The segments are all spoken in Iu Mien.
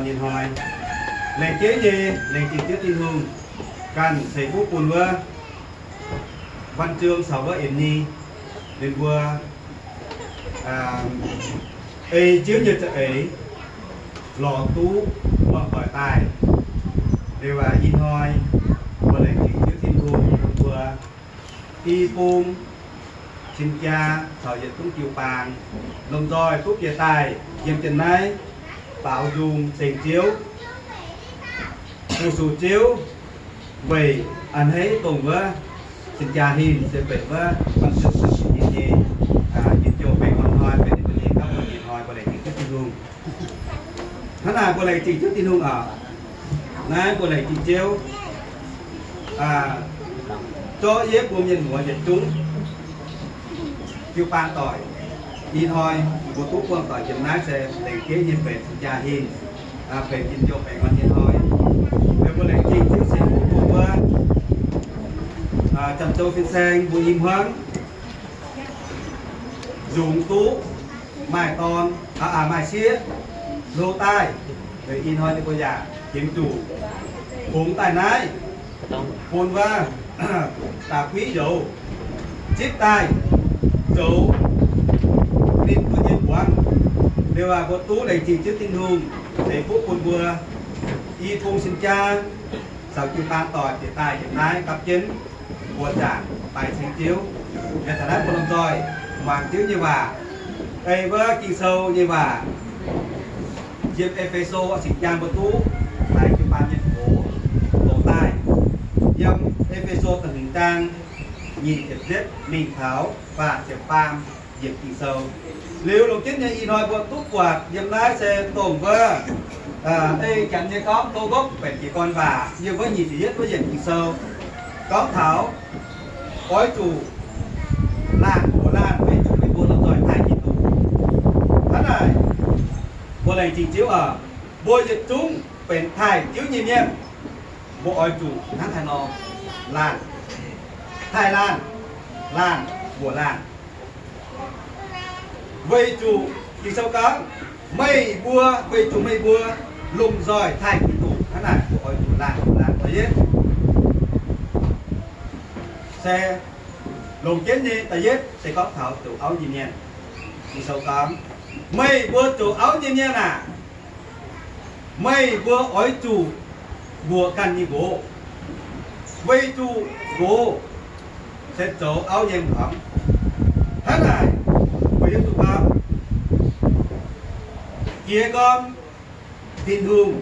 Ih hnoi laengz jeiv nyei, laengz zingh Ziouv Tin-Hungh ganh ceix fuqv bun wuov văn chương caux wuov eix nyei, ninh mbuo ei Ziouv nyei za'eix lorz duqv buangh doic daaih. Liuz aac, ih hnoi mbuo laengz zingh Ziouv Tin-Hungh bun mbuo i bung cin-jaa caux yietc zungv jiu-baang lomh nzoih duqv bieqc daaih yiem jienv naaiv baaux nzung ceng Ziouv, fu-sux Ziouv, weic a'hneiv dongh wuov cin-jaa hinh se benx wuov văn chương nyei, njien-youh baengh orn hnoi benx ninh mbuo nyei gapv wuov ih hnoi mbuo laengz zingh Ziouv Tin-Hungh. Hnangv naaic mbuo laengz zingh Ziouv Tin-Hungh oc. Naaiv mbuo laengz zingh Ziouv zorqv yie mbuo mienh muoz yietc zungv jiu-baang doic. Ih hnoi mbuo duqv buangh doic yiem naaiv se laengz jeiv nyei benx cin-jaa hinh, benx njien-youh baengh orn nyei hnoi. Mbuo laengz zingh Ziouv ceix fuqv bun mbuo Janx-Zou fin-saeng mbuo i hmuangv nzungx duqv maaih dorn, maaih sieqv hlo daaih. Ih hnoi ninh mbuo yaac jiex zuqc fungx daaih naaiv bun wuov da'kuiv youz zipv daaih zoux ninh mbuo nyei muangx. Liuz aac, mbuo duqv laengz zingh Ziouv Tin-Hungh ceix fuqv bun mbuo i bung cin-jaa caux jiu-baang doic bieqc daaih yiem naaiv gapv jienv mbuo zaangc daaih ceng Ziouv. Yaac taux naaiv mbuo lomh nzoih muangx Ziouv nyei waac, ei wuov Ging-Sou nyei waac yiem E^fe^so cing-jaa mbuo duqv daaih jiu-baang mienh gox doqc daaih. Yiem E^fe^so da'hmz zaang nyic ziepc yietv mingh taux faah ziepc faam yiemc Ging-Sou. Liuz longc jienv nyei ih hnoi mbuo duqv buatc yiem naaiv se dongh wuov ei Janx nyei gorngv Tov Ngopv Baeqc Jiez Gorn Waac yiem wuov nyic ziepc yietv wuov yiemc Ging-Sou gorngv taux oix zuqc laanh mbuoqc laanh weic zuqc meih mbuo lomh nzoih taaih Giduc. Hnangv naaic, mbuo laengz zingh Ziouv oc, mbuo yietc zungv benx taaih Ziouv nyei mienh, mbuo oix zuqc hnangv haaix nor laanh, taaih laanh, laanh mbuoqc laanh. Weic zuqc Ging-Sou gorngv, meih mbuo, weic zuqc meih mbuo lomh nzoih taaih Giduc. Hnangv naaic mbuo oix zuqc laanh mbuoqc laanh. Da'yietv se longc jienv nyei, da'yietv se gorngv taux zoux auv nyei mienh. Ging-Sou gorngv, meih mbuo zoux auv nyei mienh aah, meih mbuo oix zuqc mbuoqc ganh nyei nqox, weic zuqc nqox se zoux auv nyei m'nqorngv. Hnangv naaic, weic zuqc gorngv jiez gorn Tin-Hungh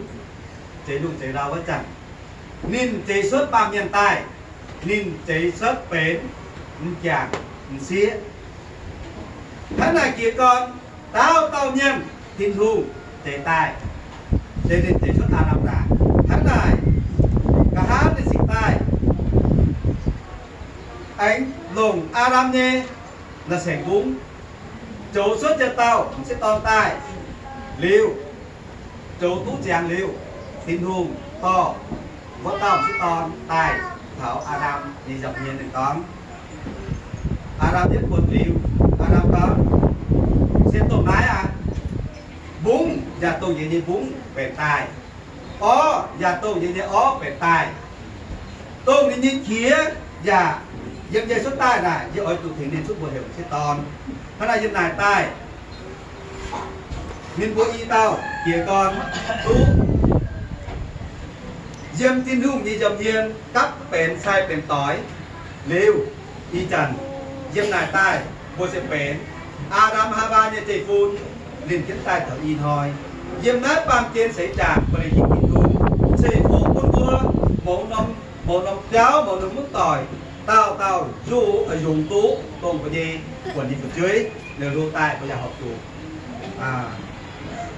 zeix lungh zeix ndau wuov zanc, ninh zeix cuotv baamh mienh daaih, ninh zeix cuotv benx m'jangc m'sieqv. Hnangv naaic jiez gorn dauh dauh mienh Tin-Hungh zeix daaih, se ninh zeix cuotv Aa^ndam ndaangc. Hnangv naaic, nqa'haav ninh cingx daaih aengx longc Aa^ndam nyei la'sengc mbungv zoux cuotv yietc dauh m'sieqv dorn daaih. Liuz, zoux duqv ziangx liuz, Tin-Hungh dorh wuov dauh m'sieqv dorn daaih taux Aa^ndam nyei nza'hmien ninh gorngv, Aa^ndam yietv buonc liuz, Aa^ndam gorngv, se dongh naaiv aqv. Mbungv yaac dongh yie nyei mbungv benx daaih. Orv yaac dongh yie nyei orv benx daaih. Dongh ninh nyei qiex yaac yiem yie cuotv daaih naaic, yie oix zuqc tengx ninh cuotv mbuoqc heuc m'sieqv dorn. Hnangv naaic yiem naaic daaih, ninh mbuo i dauh jiez gorn duqv yiem Tin-Hungh nyei nza'hmien gapv benx sai benx doix liuz, ih zanc yiem naaic daaih mbuo se benx Aa^ndam Haawaa nyei zeiv-fun, ninh jienv daaih taux ih hnoi. Yiem naaiv baamh gen seix zaangc mbuo laengz zingh Tin-Hungh ceix fuqv bun mbuo mouz norm, mouz norm biauv, mouz norm mutv doic, dauh dauh nzuqc yungz duqv dongh mbuo nyei buonc nyei fu'jueiv, ninh hlo daaih mbuo yaac horpc zuqc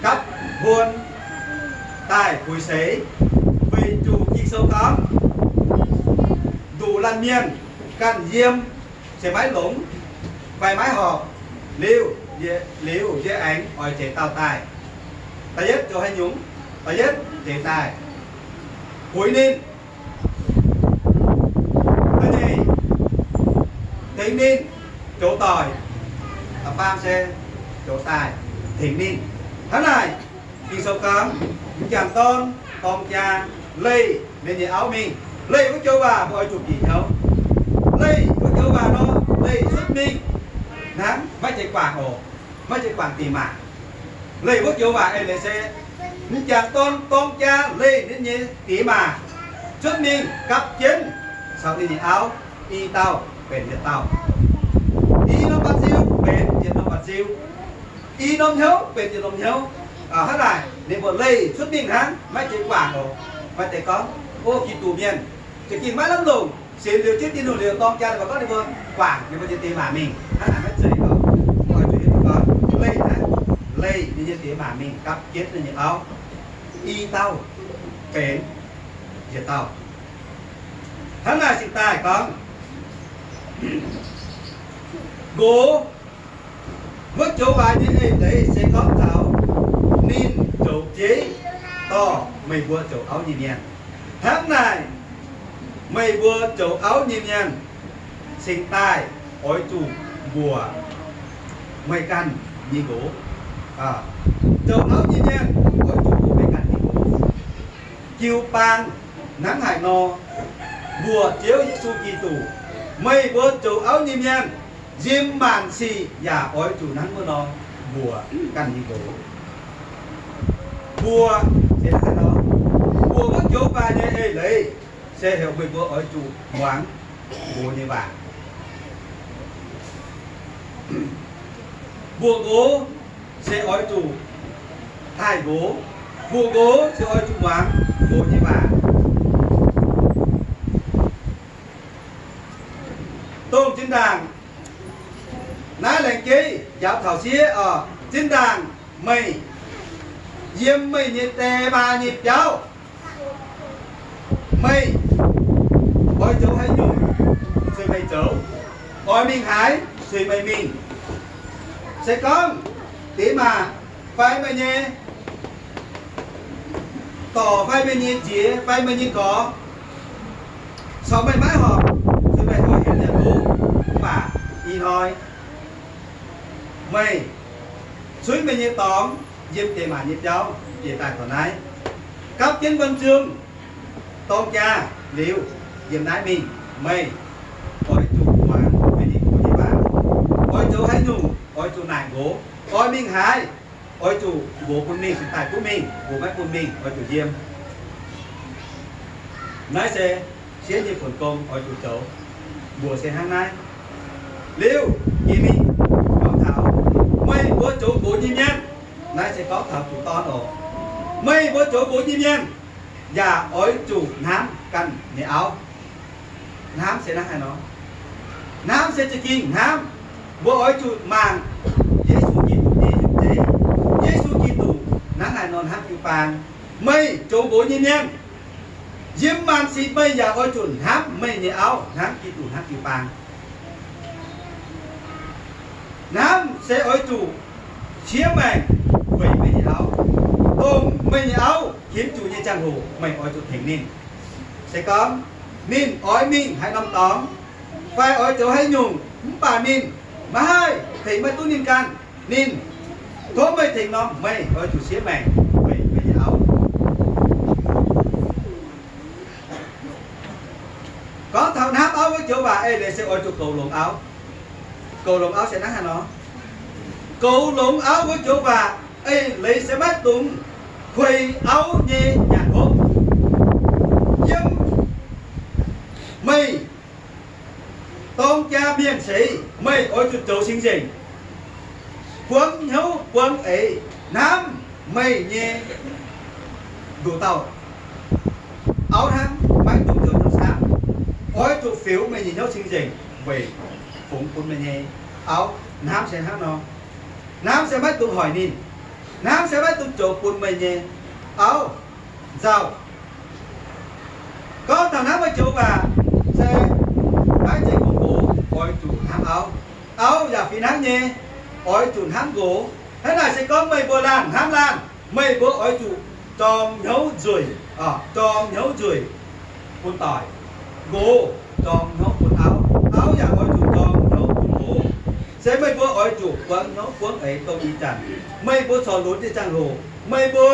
gapv huon daaih puix seix, weic zuqc Ging-Sou gorngv, nduqc laanh mienh ganh yiem se maiv longx fai maiv horpc, liuz, liuz yie aengx oix zeix dauh daaih. Da'yietv zoux haaix nyungc? Da'yietv zeix daaih puix ninh, da'nyeic tengx ninh zoux doic, da'faam se zoux daaih tengx ninh. Hnangv naaic, Ging-Sou gorngv, m'jangc dorn dorng jaa leih ninh nyei auv mingh. Leih wuov joux waac mbuo oix zuqc bieqc hnyouv. Leih wuov joux waac nor, leih cuotv mingh hnangv, maiv zeiz guangc oc, maiv zeiz guangc diex maac. Leih wuov joux waac eix leiz se m'jangc dorn dorng jaa leih ninh nyei diex maac cuotv mingh gapv jienv caux ninh nyei auv, i dauh benx yietc dauh, i norm ba'nziu benx yietc norm ba'nziu, i norm hnyouv benx yietc norm hnyouv. Hnangv naaic ninh mbuo leih cuotv mingh hnangv, maiv zeiz guangc oc. Maaih deix gorngv, o, Giduc mienh za'gengh maiv lamh longc, sienx liuz jienv Tin-Hungh liuz dorng jaa, ninh mbuo gorngv ninh mbuo guangc ninh mbuo nyei diex maac mingh. Hnangv naaic maiv zeiz oc. Oix zuqc hiuv duqv gorngv leih hnangv, leih ninh nyei diex maac mingh gapv jienv ninh nyei auv, i dauh benx yietc dauh. Hnangv naaic cingx daaih gorngv, nqox wuov joux waac nyei eix leiz se gorngv taux ninh zoux bieiv dorh meih mbuo zoux auv nyei mienh. Hnangv naaic, meih mbuo zoux auv nyei mienh cingx daaih oix zuqc mbuoqc meih ganh nyei nqox. Zoux auv nyei mienh oix zuqc mbuoqc meih ganh nyei nqox. Jiu-baang hnangv haaix nor mbuoqc Ziouv Yesu Giduc, meih mbuo zoux auv nyei mienh nzim maanc sic yaac oix zuqc hnangv wuov nor mbuoqc ganh nyei nqox. Mbuoqc, mbuoqc wuov joux waac nyei eix leiz se heuc meih mbuo oix zuqc muangx nqox nyei waac. Mbuoqc nqox se oix zuqc taaih nqox. Mbuoqc nqox se oix zuqc muangx nqox nyei waac. Dongh zinh ndaangc naaiv laengz jeiv njaaux taux sieqv oc, zinh ndaangc meih yiem meih nyei die maa nyei biauv, meih oix zoux haaix nyungc sueih meih zoux, oix mingh haaix sueih meih mingh. Se gorngv die maa fai meih nyei dorc fai meih nyei nziex fai meih nyei gorx caux meih maiv horpc, sueih meih oix hiuv nyanc hopv, mv baac ih hnoi meih cuiv meih nyei dorngx yiem die maa nyei biauv njiec daaih taux naaiv, gapv jienv wuom nzung dorng jaa liuz yiem naaiv mingh, meih oix zuqc muangx meih nyei nqox nyei waac. Oix zoux haaix nyungc oix zuqc naaic nqox, oix mingh haaix oix zuqc nqox bun mingh, cingx daaih butv mingh, nqox maiv bun mingh oix zuqc yiem. Naaiv se sieqv nyei buonc gong oix zuqc zoux. Mbuoqc se hnangv naaiv. Liuz jiex mingh gorngv taux meih mbuo zoux nqox nyei mienh, naaiv se gorngv taux zuqc dorn oc. Meih mbuo zoux nqox nyei mienh yaac oix zuqc hnamv ganh nyei auv. Hnamv se hnangv haaix nor? Hnamv se za'gengh hnamv mbuo oix zuqc mangc Yesu Giduc nyei hnyouv zeiv. Yesu Giduc hnangv haaix nor hnamv jiu-baang? Meih zoux nqox nyei mienh, yiem maanc sic meih yaac oix zuqc hnamv meih nyei auv hnangv Giduc hnamv jiu-baang. Hnamv se oix zuqc siev maengc weic meih nyei auv, dongh meih nyei auv qiemx zuqc nyei ziangh hoc meih oix zuqc tengx ninh. Se gorngv ninh oix mingh haaix norm dorngx fai oix zoux haaix nyungc mv baac ninh maiv haih tengx maiv duqv ninh ganh, ninh tov meih tengx norm, meih oix zuqc siev maengc weic meih nyei auv. Gorngv taux hnamv auv wuov joux waac eix leiz se oix zuqc goux longx auv. Goux longx auv se hnangv haaix nor? Goux longx auv wuov joux waac eix leiz se maiv dungx kuei auv nyei nyanc hopv. Yiem meih dorng jaa mienh ceix, meih oix zuqc zoux cing-nzengc, buangv hnyouv buangv eix hnamv meih nyei nduqc dauh auv hnangv, maiv dungx zoux hnyouv camv. Oix zuqc fiuv meih nyei hnyouv cing-nzengc weic fungx bun meih nyei auv. Hnamv se hnangv nor. Hnamv se maiv dungx hoic ninh. Hnamv se maiv dungx zoux bun meih nyei auv nzauh. Gorngv taux hnamv wuov joux waac se maiv zeiz kungx-gox oix zuqc hnamv auv. Auv yaac fih hnangv nyei oix zuqc hnamv nqox. Hnangv naaic se gorngv meih mbuo laanh hnamv laanh, meih mbuo oix zuqc zorng hnyouv nzueic, zorng hnyouv nzueic bun doic. Nqox zorng hnyouv bun auv, auv yaac oix zuqc zorng hnyouv bun nqox. Se meih mbuo oix zuqc buangv hnyouv buangv eix dongh ih zanc meih mbuo corc lunx nyei ziangh hoc, meih mbuo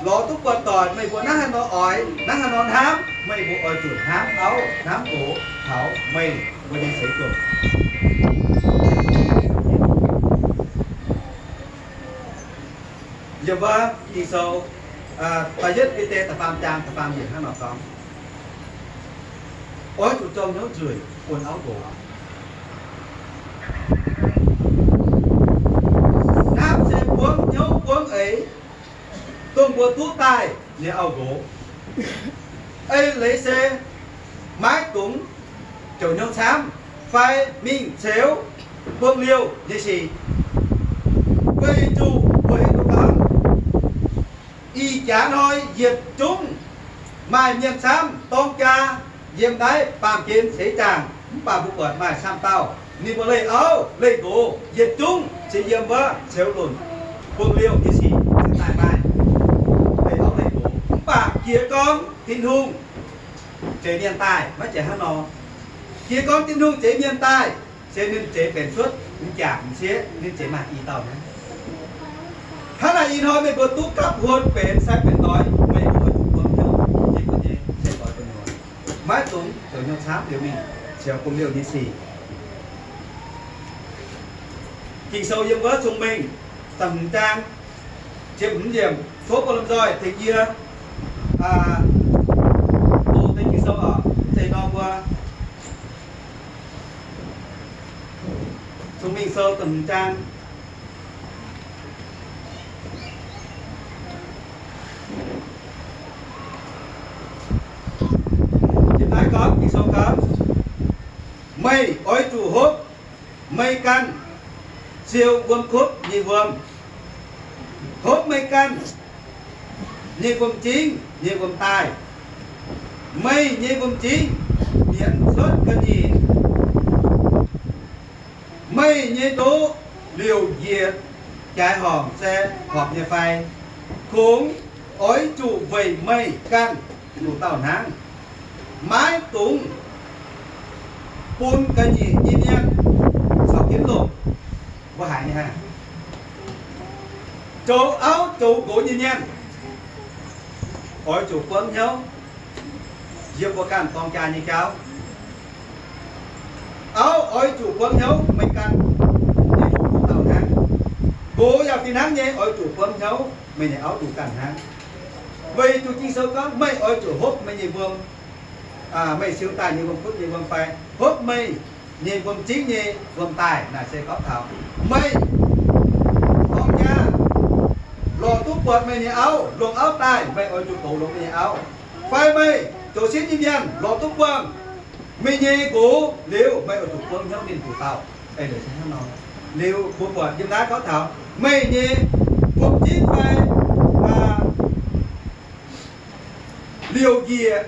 Lorz duqv buatc doic, meih mbuo hnangv haaix nor oix, hnangv haaix nor hnamv, meih mbuo oix zuqc hnamv auv hnamv gox taux meih mbuo nyei seix zuangx. Yiem wuov Ging-Sou, da'yietv Bide da'faam zaang da'faam yiemc hnangv nor gorngv, oix zuqc jorm hnyouv nzueic bun auv nqox. Hnamv se buangv hnyouv buangv eix, dongh mbuo duqv daaih nyei auv nqox. Eix leiz se maiv dungx ziouc hnyouv camv fai mingh ceux buangh liouh nyei sic. Weic zuqc mbuo hiuv duqv gorngv, ih jaax hnoi yietc zungv maaih mienh camv dorng jaa yiem naaiv baamh gen seix zaangc, mv baac mbuo buatc maaih camv dauh ninh mbuo leih auv leih nqox yietc zungv se yiem wuov ceux lunc buangh liouh nyei sic daaih maaih leih auv leih nqox. Mv baac jiex gorngv Tin-Hungh zeix mienh daaih maiv zeiz hnangv nor. Jiex gorngv Tin-Hungh zeix mienh daaih, se ninh zeix benx cuotv m'jangc m'sieqv, ninh zeix maaih i dauh hnangv. Hnangv naaic ih hnoi meih mbuo duqv gapv huon benx sai benx doix, meih mbuo zuqc buangv hnyouv yiem mbuo nyei se doix gu'nyuoz. Maiv dungx zoux hnyouv camv liuz mingh ceux buangh liouh nyei sic. Ging-Sou yiem wuov Cong-Mengh da'hmz zaang ziepc hmz yiemc, tov mbuo lomh nzoih tengx yie doqc deix Ging-Sou oc. Zeiz nor mbuo Cong-Mengh Sou da'hmz zaang. Yiem naaiv gorngv, Ging-Sou gorngv, meih oix zuqc hopv meih ganh siou wuom kutv nyei wuom, hopv meih ganh nyei wuom-zingv nyei wuom-daaih. Meih nyei wuom-zingv mienz cuotv ga'nyiec. Meih nyei ndoqv liouc njiec jaaix horngc se horpc nyei fai? Kungx oix zuqc weic meih ganh nduqc dauh hnangv, maiv dungx bun ga'nyiec nyei mienh caux jienv longc. Mbuo haiz nyei hnangv. Zoux auv zoux nqox nyei mienh oix zuqc buangv hnyouv yiem mbuo ganh dorng jaa nyei jauv. Auv oix zuqc buangv hnyouv meih ganh nyei nduqc dauh hnangv. Nqox yaac fih hnangv nyei, oix zuqc buangv hnyouv meih nyei auv nduqc ganh hnangv. Weic zuqc Ging-Sou gorngv, meih oix zuqc hopv meih nyei wuom, meih siou daaih nyei wuom kutv nyei wuom fai hopv meih nyei wuom-zingv nyei wuom-daaih. Naaic se gorngv taux meih dorng jaa lorz duqv buatc meih nyei auv, longc auv daaih, meih oix zuqc douz longx meih nyei auv. Fai meih zoux sieqv nyei mienh lorz duqv buangh meih nyei nqox liuz, meih oix zuqc buangv hnyouv ninh nduqc dauh. Eix leiz se hnangv nor. Liuz mbuo buatc yiem naaiv gorngv taux meih nyei wuom-zingv fai liouc njiec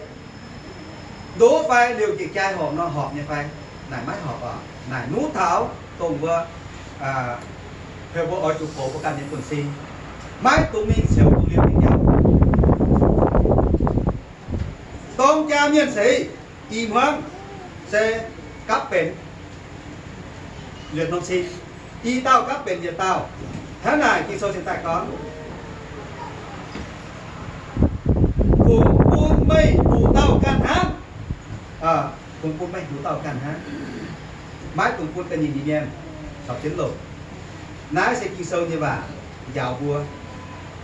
ndoqv fai liouc njiec jaaix horpc nor horpc nyei fai? Naaic maiv horpc oc. Naaic nuqv taux dongh mbuo, heuc mbuo oix zuqc goux mbuo ganh nyei buonv-sin, maiv dungx mingh ceux bun liouh nyei jauv. Dorng jaa mienh seix, ih hmuangv se gapv benx yietc norm cin, i dauh gapv benx yietc dauh. Hnangv naaic Ging-Sou cingx daaih gorngv, kungx bun meih nduqc dauh ganh hnangv. Kungx bun meih nduqc dauh ganh hnangv, maiv dungx bun ga'nyiec nyei mienh caux jienv longc. Naaiv se Ging-Sou nyei waac njaaux mbuo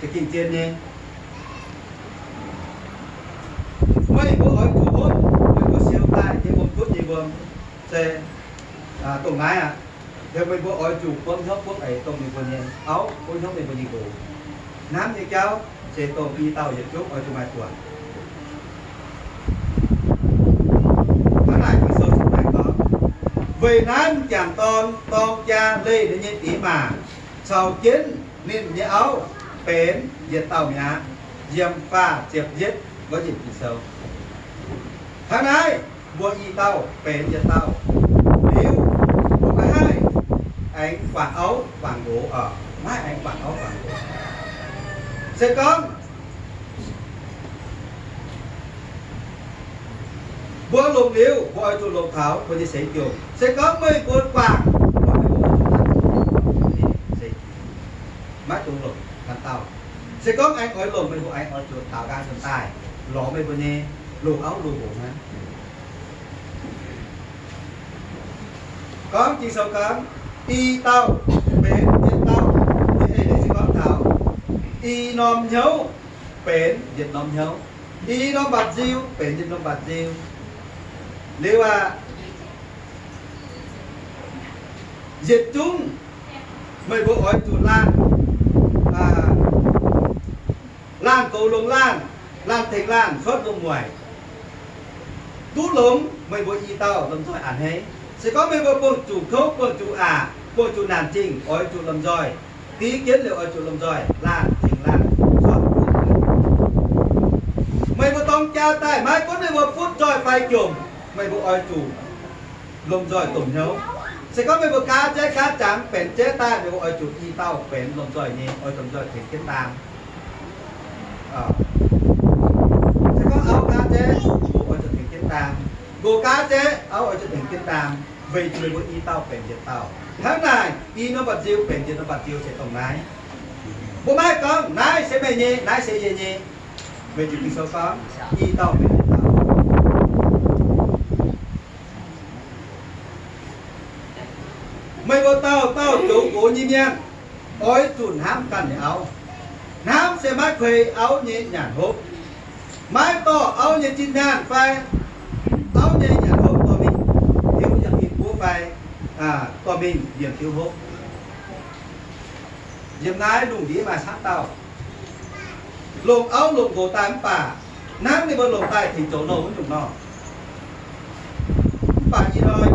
za'gengh zien nyei. Meih mbuo oix zuqc hopv meih mbuo siou daaih nyei wuom-kutv nyei wuom. Se dongh naaiv aqv. Heuc meih mbuo oix zuqc buangv hnyouv buangv eix dongh meih mbuo nyei auv, buangv hnyouv meih mbuo nyei nqox. Hnamv nyei jauv se dongh i dauh yietc zungv oix zuqc maaih buonc. Hnangv naaic Ging-Sou cingx daaih gorngv, weic naaiv m'jangc dorn dorng jaa leih ninh nyei diex maac caux jienv ninh nyei auv benx yietc dauh mi'aqv. Yiem faah ziepc yietv wuov yiemc Ging-Sou. Hnangv naaiv mbuo i dauh benx yietc dauh liuz, mbuo maiv haih aengx guangc auv guangc nqox oc. Maiv haih aengx guangc auv guangc nqox. Se gorngv mbuo longc liuz, mbuo oix zuqc longc taux mbuo nyei seix jomc. Se gorngv meih mbuo guangc, maiv dungx longc ganh dauh. Se gorngv aengx oix longc, meih mbuo aengx oix zuqc daaux nqaang nzuonx daaih lorz meih mbuo nyei loz-auv loz-nqox hnangv. Gorngv Ging-Sou gorngv, i dauh benx yietc dauh, se gorngv taux i norm hnyouv benx yietc norm hnyouv, i norm mbatc nziu benx yietc norm mbatc nziu. Liuz aqv, yietc zungv meih mbuo oix zuqc laanh, laanh goux longx laanh, laanh tengx laanh cuotv longx mueic, duqv longx meih mbuo i dauh lomh nzoih a'hneiv. Se gorngv meih mbuo buangh zuqc kouv, buangh zuqc aqc, buangh zuqc naanc zingh, oix zuqc lomh nzoih, div jienv liuz oix zuqc lomh nzoih laanh tengx laanh cuotv longx mueic. Meih mbuo dorng jaa daaih maiv gunv meih mbuo butv nzoih fai jomc, meih mbuo oix zuqc lomh nzoih domh hnyouv. Se gorngv meih mbuo gaav jeiv gaav jangx benx jeiv daaih, meih mbuo oix zuqc i dauh benx lomh nzoih nyei, oix zuqc lomh nzoih tengx jienv ndaam. Se gorngv auv gaav jeiv, nqox oix zuqc tengx jienv ndaam. Nqox gaav jeiv, auv oix zuqc tengx jienv ndaam, weic zuqc meih mbuo i dauh benx yietc dauh. Hnangv naaic, i norm mbatc nziu benx yietc norm mbatc nziu se dongh naaiv. Mbuo maiv gorngv naaiv se meih nyei, naaiv se yie nyei. Weic zuqc Ging-Sou gorngv i dauh benx yietc dauh. Meih mbuo dauh dauh zoux nqox nyei mienh, oix zuqc hnamv ganh nyei auv. Hnamv se maiv kuei auv nyei nyanc hopv, maiv dorh auv nyei zinh nyaanh fai auv nyei nyanc hopv dorh mingh tiux yangh mienh guoqv fai dorh mingh yiem diuv hopv. Yiem naaiv lungh ndiev maaih camv dauh longc auv longc nqox daaih mv baac hnangv ninh mbuo longc daaih tengx zoux nouh wuov nyungc nor. Mv baac ih hnoi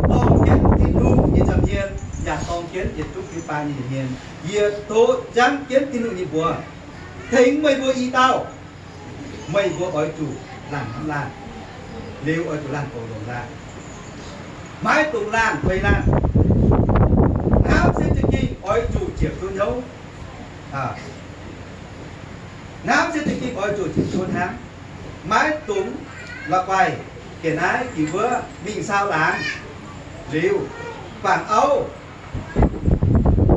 dorng jienv Tin-Hungh nyei nza'hmien, yaac dorng jienv yietc zungv jiu-baang nyei nza'hmien, yie tov jangv jienv Tin-Hungh nyei mbuox tengx meih mbuo i dauh. Meih mbuo oix zuqc laanh hnamv laanh, liuz oix zuqc laanh goux longx laanh, maiv dungx laanh kuei laanh. Hnamv se za'gengh oix zuqc ziepc zuoqv hnyouv. Hnamv se za'gengh oix zuqc ziepc zuoqv hnamv, maiv dungx la'guaih ga'naaiv jiex wuov mingh saau laangz, liuz guangc auv,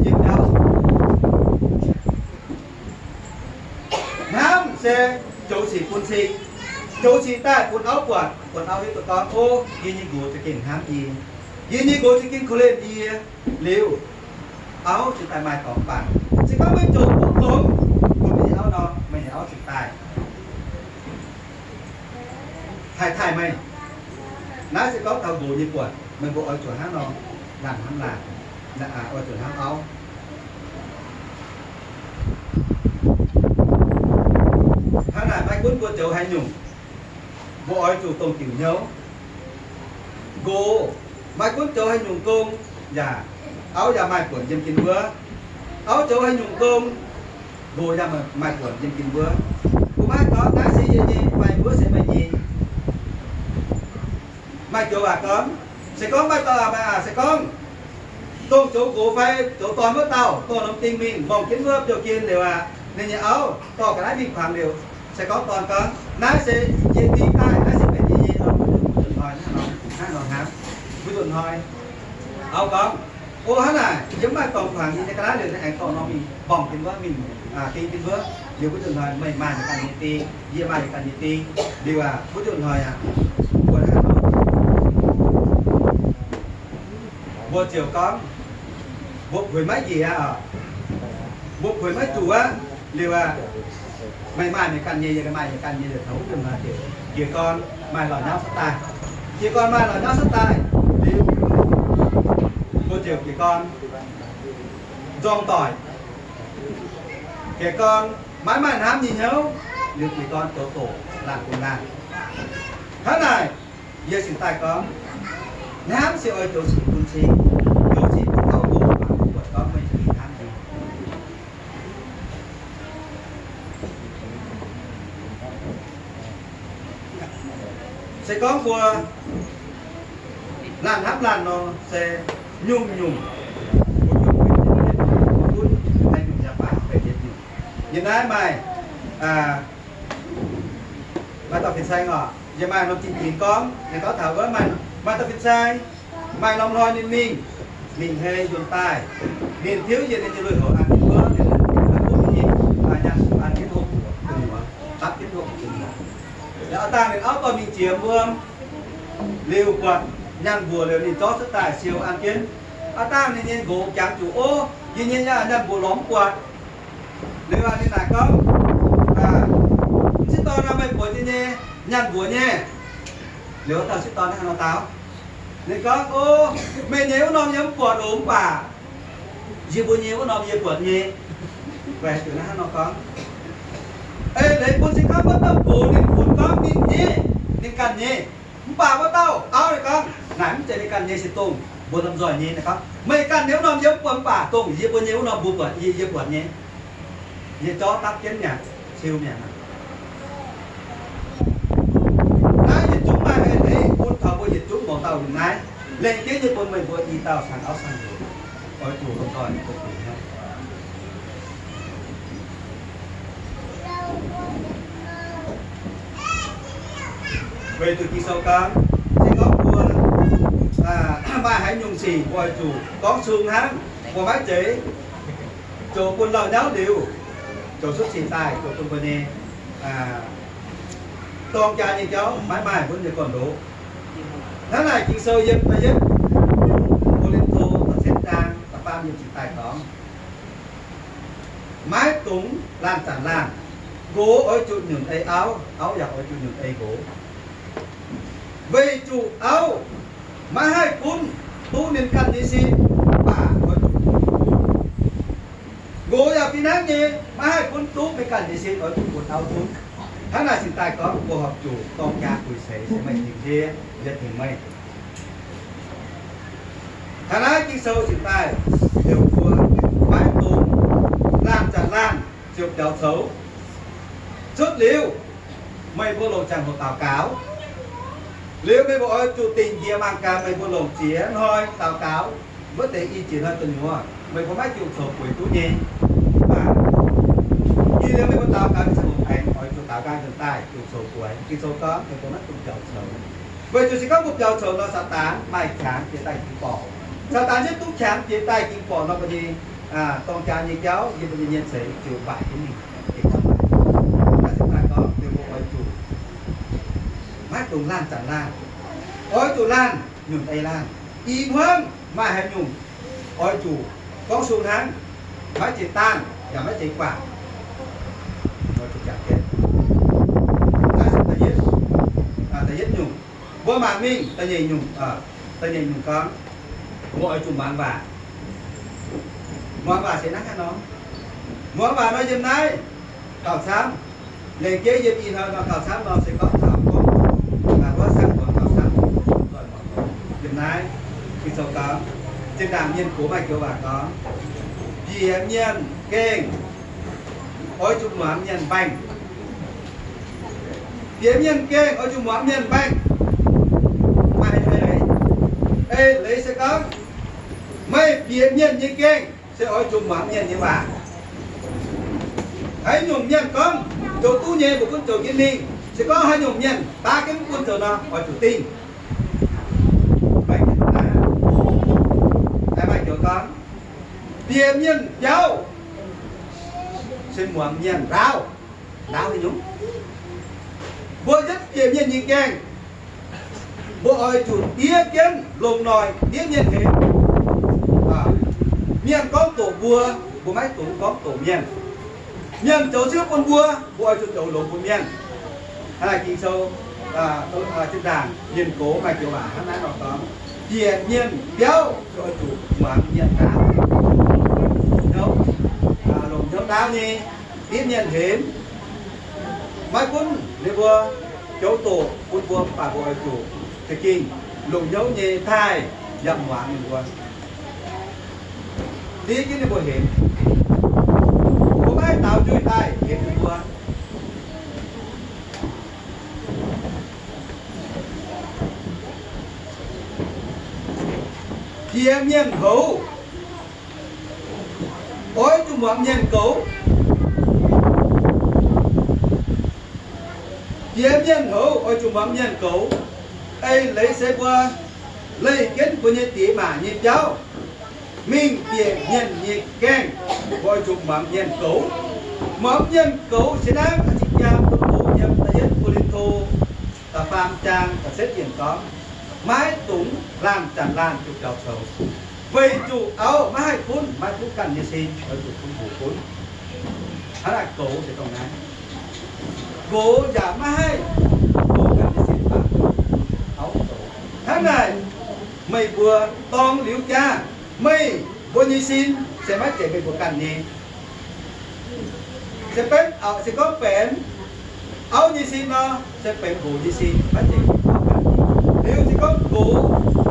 yiem auv. Hnamv se zoux sic bun cing, zoux sic daaih bun auv buatc, bun auv hiuv duqv gorngv, o, yie nyei nqox za'gengh hnamv yie, yie nyei nqox za'gengh korv-lienh yie. Liuz, auv cingx daaih maaih dorngx bangc. Se gorngv meih zoux duqv longx bun meih nyei auv nor, meih nyei auv cingx daaih haih taaih meih. Naaiv se gorngv taux nqox nyei buonc, meih mbuo oix zuqc hnangv nor, laanh hnamv laanh, oix zuqc hnamv auv. Hnangv naaic, maiv gunv mbuo zoux haaix nyungc, mbuo oix zuqc dongh diuc hnyouv. Nqox maiv gunv zoux haaix nyungc gong, yaac auv yaac maaih buonc yiem gin wuov. Auv zoux haaix nyungc gong, nqox yaac maaih buonc yiem gin wuov. Mbuo maiv gorngv naaiv se yie nyei fai wuov se meih nyei. Maaih joux waac gorngv, se gorngv maaih dauh aac, se gorngv dongh zoux nqox fai zoux dorn wuov dauh dorh norm ding mingh mborngz jienv wuov biouv-jien liuz aqv, ninh nyei auv dorh ga'naaiv mingh kuangx liuz, se gorngv dorn gorngv, naaiv se yie ding daaih, naaiv se benx yie nyei nor, mbuo zuqc hnoi hnangv nor hnamv, mbuo zuqc hnoi. Auv gorngv, o, hnangv naaic, yie mv maaih dorngx kuangx yie nyei ga'naaiv liuz, ninh aengx dorh norm mingh mborngz jienv wuov, mingh ding jienv wuov. Liuz mbuo zuqc hnoi, meih maaih meih ganh nyei ding, yie maaih yie ganh nyei ding. Liuz aac, mbuo zuqc hnoi aqv, mbuo hnangv nor, mbuo ziouc gorngv, mbuo puix maiv njiec aqv, mbuo puix maiv zuqc aqv. Liuz aqv, meih maaih meih ganh nyei, yie maaih yie ganh nyei, liuz taux wuov nzunc hnoi ziouc jiez gorn maaih lorz nyauv cuotv daaih. Jiez gorn maaih lorz nyauv cuotv daaih, liuz mbuo ziouc jiez gorn nzorng doic. Jiez gorn maiv maaih hnamv nyei hnyouv, liuz jiez gorn zoux doqc laanh bun laanh. Hnangv naaic, yie cingx daaih gorngv, hnamv se oix zoux sic bun cing, zoux sic bun auv nqox, mv buatc gorngv meih za'gengh hnamv yie. Se gorngv mbuo laanh hnamv laanh nor, se nyungc-nyungc, mbuo nyungc benx yietc nyungc, mbuo gunv haaix nyungc yaac baac benx yietc nyungc. Yiem naaiv maaih, maaih dauh fin-saeng oc, yie maaih norm zingh dinx gorngv, ninh gorngv taux wuov, maaih dauh fin-saeng, maaih norm hnoi ninh mingh, mingh hei nzuonx daaih, ninh tiuv yiem ninh nyei lui-houx an ninh wuov, ninh gunv ninh, ninh, ninh nyanc Aa dangh ninh auv dorh mingh jiex wuom liuz, buatc nyaanh mbuoqc liuz, ninh zorqv cuotv daaih siou an jienv. Aa dangh ninh nyei nqox jangx zuqc, Ov, yie nyei nyaanh mbuoqc lorz mv buatc. Liuz ninh naaic gorngv, M'sieqv dorn aac, meih buatc yie nyei nyaanh mbuoqc nyei? Liuz dauh m'sieqv dorn hnangv nor dau, ninh gorngv, Ov, meih nyei wuov norm yie mv buatc oc, mv baac yie mbuo nyei wuov norm yie buatc nyei. Weic zuqc hnangv nor gorngv, eix leiz bun se gorngv wuov dauh gox ninh funx gorngv ninh nyei, ninh ganh nyei. Mv baac wuov dauh auv ninh gorngv, Naaic mv zeiz ninh ganh nyei, se dongh mbuo lomh nzoih nyei. Ninh gorngv, Meih ganh nyei wuov norm yie mv buatc, mv baac dongh yie mbuo nyei wuov norm mbuo buatc, yie, yie buatc nyei. Yie zorqv dapv jienv mi'aqv, siou mi'aqv. Naaiv yietc zungv maaih eix leiz bun taux mbuo yietc zungv mouz dauh yiem naaiv. Lengc jeiv nyei bun meih mbuo i dauh cang auv cang nqox oix zuqc lomh nzoih duqv hnangv. Weic zuqc Ging-Sou gorngv, se gorngv mbuo maaih haaix nyungc sic mbuo oix zuqc gorngv sung hnangv, mbuo maiv zeiz zoux bun lauh nyauv liuz, zoux cuotv sin daaih zoux bun mbuo nyei dorng jaa nyei jauv maiv maaih mbuo nyei gorn-ndoqv. Hnangv naaic Ging-Sou yiem da'yietv Ko^lin^to da'cietv zaang da'faam yiemc cingx daaih gorngv, maiv dungx laanh zanc laanh. Nqox oix zuqc nyunc ei auv, auv yaac oix zuqc nyunc ei nqox. Weic zuqc auv maiv haih gunv duqv ninh ganh nyei sin, mv baac oix zuqc nqox yaac fih hnangv nyei, maiv haih gunv duqv ninh ganh nyei sin, oix zuqc bun auv gunv. Hnangv naaic cingx daaih gorngv mbuo horpc zuqc dorng jaa guix seix se meih tengx yie, yie tengx meih. Taux naaiv Ging-Sou cingx daaih heuc mbuo maiv dungx laanh zanc laanh ziouc biaux coux. Cuotv liuz, meih mbuo longc ziangh hoc daux gaux. Liuz meih mbuo oix zuqc dingc njiec mangc gaax meih mbuo longc ziex hnoi daux gaux, wuov deix i ziex hnoi da'nyuoz meih mbuo maiv dungx coux gueix duqv nyei. Ih liuz meih mbuo daux gaux ziangh hoc aengx oix zuqc daux gaux nzuonx daaih dungx coux gueix. Ging-Sou gorngv meih mbuo maiv dungx biaux coux. Weic zuqc se gorngv mbuo biaux coux nor, Saadaan maaih qangx jiex daaih ging borqc. Saadaan yietv duqv qangx jiex daaih ging borqc nor, mbuo nyei dorng jaa nyei jauv, yie mbuo nyei mienh ceix ziouc mbaaic jienv mingh. Naaiv se daaih gorngv meih mbuo oix zuqc maiv dungx laanh zanc laanh, oix zuqc laanh nyunc ei laanh. I hmuangv maaih haaix nyungc oix zuqc gorngv sung hnangv, maiv zeiz daanh yaac maiv zeiz guangc. Naaiv se da'yietv, da'yietv nyungc. Mbuo mangc mingh da'nyeic nyungc, da'nyeic nyungc gorngv, mbuo oix zuqc muangx waac. Muangx waac se hnangv haaix nor? Muangx waac nor yiem naaiv gauh camv. Lengc jeiv yiem ih hnoi nor gauh camv nor se gorngv taux gorngv wuov cang muangx gauh camv. Yiem naaiv Ging-Sou gorngv, zinh ndaangc mienh gox maaih joux waac gorngv, bieqc mienh gengh oix zuqc muangx mienh mbaengh. Bieqc mienh gengh oix zuqc muangx mienh mbaengh. Maaih eix leiz, eix leiz se gorngv meih bieqc mienh nyei gengh se oix zuqc muangx mienh nyei waac. Haaix nyungc mienh gorngv zoux duqv nyei, mbuo gunv zoux jienv mingh. Se gorngv haaix nyungc mienh baav jienv mv gunv zoux nor, oix zuqc dingh. Maaih joux gorngv, bieqc mienh biauv se muangx mienh ndaauv. Ndaauv haaix nyungc? Mbuo yietv bieqc mienh nyei gaengh, mbuo oix zuqc diev jienv longc noic diev mienh hemx. Mienh gorngv doqc mbuo, mbuo maiv dungx gorngv doqc mienh. Mienh zoux ziouv bun mbuo, mbuo oix zuqc zoux longx bun mienh. Hnangv naaic Ging-Sou zinh ndaangc mienh gox maaih joux waac hnangv naaiv nor gorngv, bieqc mienh biauv oix zuqc muangx mienh ndaauv. Longc hnyouv ndaauv nyei diev mienh hemx. Maiv gunv ninh mbuo joux doqc bun mbuo, mv baac mbuo oix zuqc za'gengh longc hnyouv nyei taaih yaac muangx ninh mbuo, diev jienv ninh mbuo hemx. Mbuo maiv haih daaux nzuih daaih hemx ninh mbuo. Bieqc mienh houx, oix zuqc muangx mienh goux. Bieqc mienh houx, oix zuqc muangx mienh goux. Eix leiz se mbuo leih jienv mbuo nyei diex maac nyei biauv mingh bieqc mienh nyei gaengh, mbuo oix zuqc muangx mienh goux. Muangx mienh goux se hnangv zinh jaa bun mbuo yiem Laanh jaang ga'setv yienh gorngv, maiv dungx laanh zanc laanh zuqc biaux coux, weic zuqc auv maiv haih gunv, maiv gunv ganh nyei sin, oix zuqc gunv nqox gunv. Hnangv naaic goux se dongh naaiv. Nqox yaac maiv haih gunv ganh nyei sin, auv zoux. Hnangv naaic, meih mbuo dorng liuz jaav, meih mbuo nyei sin se maiv zeiz meih mbuo ganh nyei. Se benx, se gorngv benx auv nyei sin nor, se benx nqox nyei sin, maiv zeiz benx auv ganh nyei. Liuz se gorngv nqox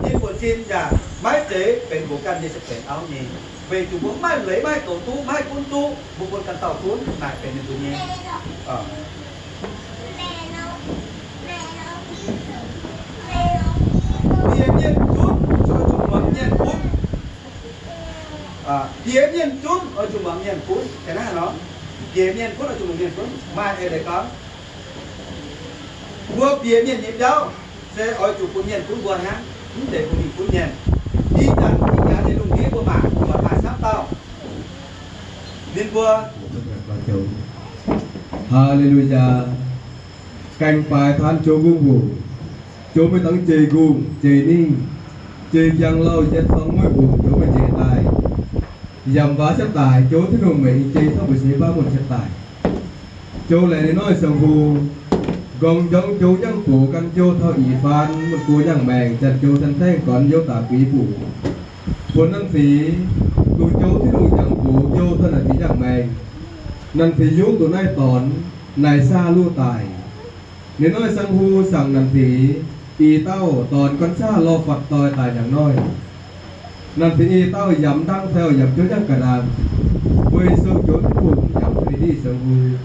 nyei buonv-sin yaac maiv zeiz benx nqox ganh nyei, se benx auv nyei. Weic zuqc mbuo maiv maaih leiz, maiv haih goux duqv, maiv haih gunv duqv, mbuo bun ganh dauh gunv, naaic benx ninh mbuo nyei. Bieqc mienh zunv oix zuqc muangx mienh gunv. Bieqc mienh zunv oix zuqc muangx mienh gunv. Bieqc mienh gunv oix zuqc muangx mienh gunv. Maaih eix leiz gorngv, mbuo bieqc mienh nyei biauv se oix zuqc bun mienh gunv mbuo hnangv, mv zeiz bun mienh gunv mienh. Ih zanc ih jaax nyei lungh ndiev mbuo mangc, mbuo maaih camv dauh ninh mbuo. Haa^le^lu^yaa. Gaengh baaix taan joux kungx-hoc, joux maiv dangx jeic kungx, jeic ningh, jeic njang lauh yietc dorngx mueiz-hungh, joux maiv jeic daaih, yaac mv baac setv daic, joux Tin-Hungh mengh jeic taux mbu'ziex baav mun setv daic. Joux laengz ninh noiv siang-hung, nqorngv njorngv joux nyangv gox gan joux taux ih faan mun gox nyangv maengh, janx-joux janx-daengv gornx youh daaih guix buoc. Funx nanv sic, duqv joux Tin-Hungh nyangv gox joux taux nanv sic nyangv maengh. Nanv sic yungv duqv naaiv dornx, naaic saah luv daic. Ninh noiv siang-hung saangc nanv sic, ih dauh dornx gan saah lorh fatv doix daaih nyangc noiv. Nanv sic ih dauh yaac mv dangv feu yaac mv joux nyangv ga'naanh, weic zuqc joux Tin-Hungh yaac mv bun ninh siang-hung.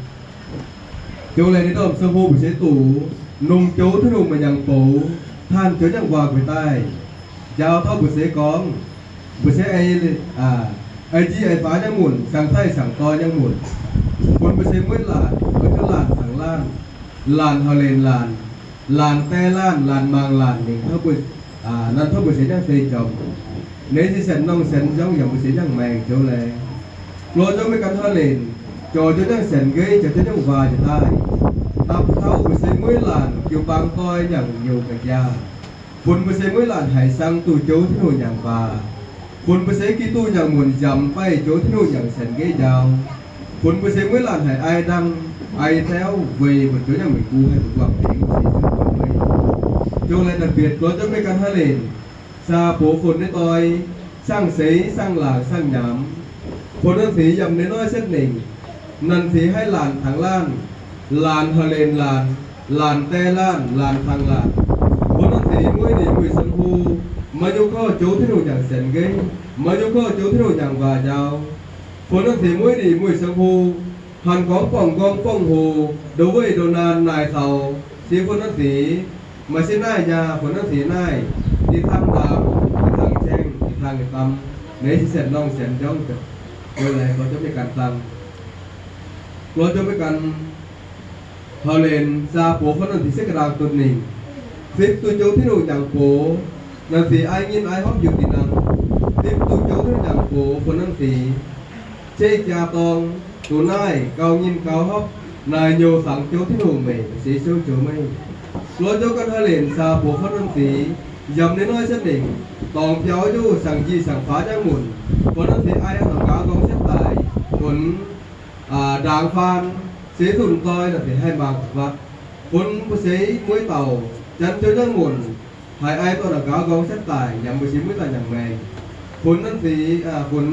Joux laengz ninh ndorm siang-hung mbu'ziex duqv, nungx joux Tin-Hungh maaih nyangc boux, tanh joux nyangv waac gueix daaih, njaaux taux mbu'ziex gorngv, mbu'ziex ei, ei njiec ei faaux nyangv munc, saangv-taiv saangv-doix nyangv munc, funx mbu'ziex mueiz laanh, oix zuqc laanh tangx laanh, laanh hauh lenc laanh, laanh die laanh, laanh mangc laanh, ningx tov mbuo, nanv tov mbu'ziex nyangv se jomc. Ninh se sienx norm sienx njorngv yaac mbu'ziex nyangv maengh joux laengz. Lorz joux maiv gan hauh lenc, jorx joux nyangv sienx nqeiv, jorx joux nyangv waac njiec daaih, dapv taux mbu'ziex mueiz laanh, jiu-baang doix nyangc nyungc ga'njaa. Funx mbu'ziex mueiz laanh haiz sang duqv joux Tin-Hungh nyangc waac. Funx mbu'ziex Giduc nyangc munc nziaamc baih joux Tin-Hungh nyangc sienx nqeiv njaaux. Funx mbu'ziex mueiz laanh haiz ai ndang, ai tauv weic mbu'ziex joux nyangv mingh bun haih mbu'ziex mbuo guangc tengx mbu'ziex joux maiv. Joux laengz naaic bieqc lorz joux maiv gan haaix lenc, saa box funx nyei doix, sang seix, sang laangc, sang nyaamx. Funx nanv sic yiem ninh noiv setv ningh, nanv sic haih laanh tangx laanh, laanh hauh lenc laanh, laanh die laanh, laanh tangx laanh. Funx nanv sic mueiz ndeic mueiz siang-hung, maaih nyungc gorngv joux Tin-Hungh nyangc sienx nqeiv, maaih nyungc gorngv joux Tin-Hungh nyangc waac njaaux. Funx nanv sic mueiz ndeic mueiz siang-hung, hanc gorngv borngc nqorngv borngc hoc, ndoh weic ndoh naanc naaic caux, se funx nanv sic, maaih sin naaiv nyaah funx nanv sic naaiv, dih tangh ndaamv, dih tangh ceng, dih tangh dam, naaiv se sienx norm sienx njorngv. Joux laengz lorz joux maiv gan dangh, lorz joux maiv gan hauh lenc, saa box funx nanv sic setv ga'naang duqv ningh, fipv duqv joux Tin-Hungh nyangc box, nanv sic ai nyinh ai hopv njiec dinh nanv, fipv duqv joux Tin-Hungh nyangc box funx nanv sic, ceix jaa dorng, duqv naaiv gauh nyinh gauh hopv, naaic nyouc saangc joux Tin-Hungh mengh mbu'ziex siou joux maiv. Lorz joux gan haaix lenc, saa box funx nanv sic, yiem ninh noiv setv ningh, dorngx biaux nyungc saangc njiec saangc faaux nyangv munc, funx nanv sic ai a'namc gaax nqorngv setv daaih, funx ndaangc faan, seix zunh doix nanv sic haih mangc fatv, funx mbu'ziex mueiz dauh, janx joux nyangv munc, haiz ai dorh a'namc gaax nqorngv setv daaih, yaac mbu'ziex mueiz dauh nyangc maengh. Funx nanv sic, funx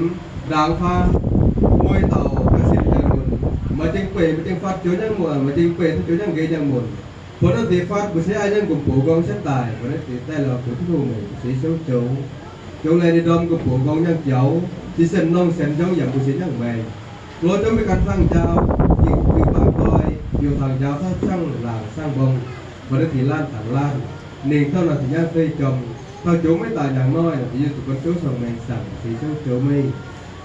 ndaangc faan, mueiz dauh ga'sienx nyangv munc, maaih zingh beih maaih zingh fatv joux nyangv munc, maaih zingh beih joux nyangv nqeiv nyangv munc. Funx nanv sic fatv mbu'ziex ai nyangv nqumh boux nqorngv setv daaih, funx nanv sic daaih lorz joux Tin-Hungh mengh mbu'ziex siou joux. Joux laengz ninh ndorm nqumh boux nqorngv nyangv jaux, se sienx norm sienx njorngv yaac mbu'ziex nyangv maengh. Lorz joux maiv gan tangh njaaux, jiu-baang doix, youc tangx njaaux taux caangv laangc caangv mbong, funx nanv sic laanh tangx laanh, ningh taux nanv sic nyangv se jomc, taux joux maiv daaih nyangc noiv, nanv sic yiem zuqc buonv jouv cong-mengh saangc mbu'ziex siou joux maiv.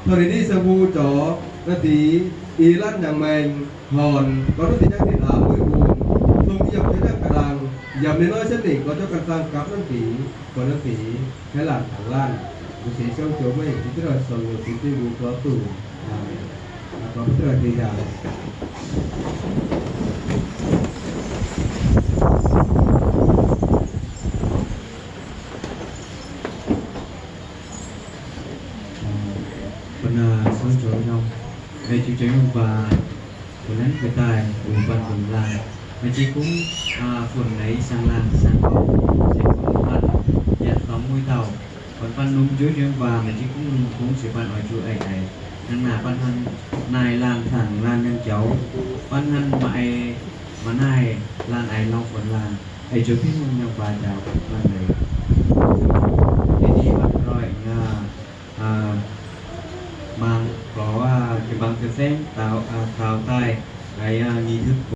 Taux ninh nyei siang-hung zorc nanv sic i laanh nyangc maengh, horn gorngv nanv sic nyangv dinh aav mueiz-hungh, zungv yiem joux nyangv ga'naang, yiem ninh noiv setv ningh gorngv joux gan zaangh gapv nanv sic, gorngv nanv sic haih laanh tangx laanh, mbu'ziex siou joux maiv. Jiex jienv oix sorc loz jiex jienv mbuo gorngv duqv. Aa, gorngv duqv oix jiex njaaux. Meih jiez kungx funx naaiv siang-laangh siang-gorngv, se funx banh yietc dorngx mueiz dauh, funx banh lungh jueiv nyei mv baac meih jiez kungx lungh kungx se banh oix zuqc eix aic. Hnangv naaic banh hnangv naaic laanh tangx laanh nyangc jauv, banh hnangv maaih, maaih naaic laanh aic norm funx laanh, eix zuqc Tin-Hungh nyei waac njaaux banh leiz. Da'nyeic banh nzoih aac, mangc gorx jiu-baang deix saengv taux, taux daaih, nghi hüpv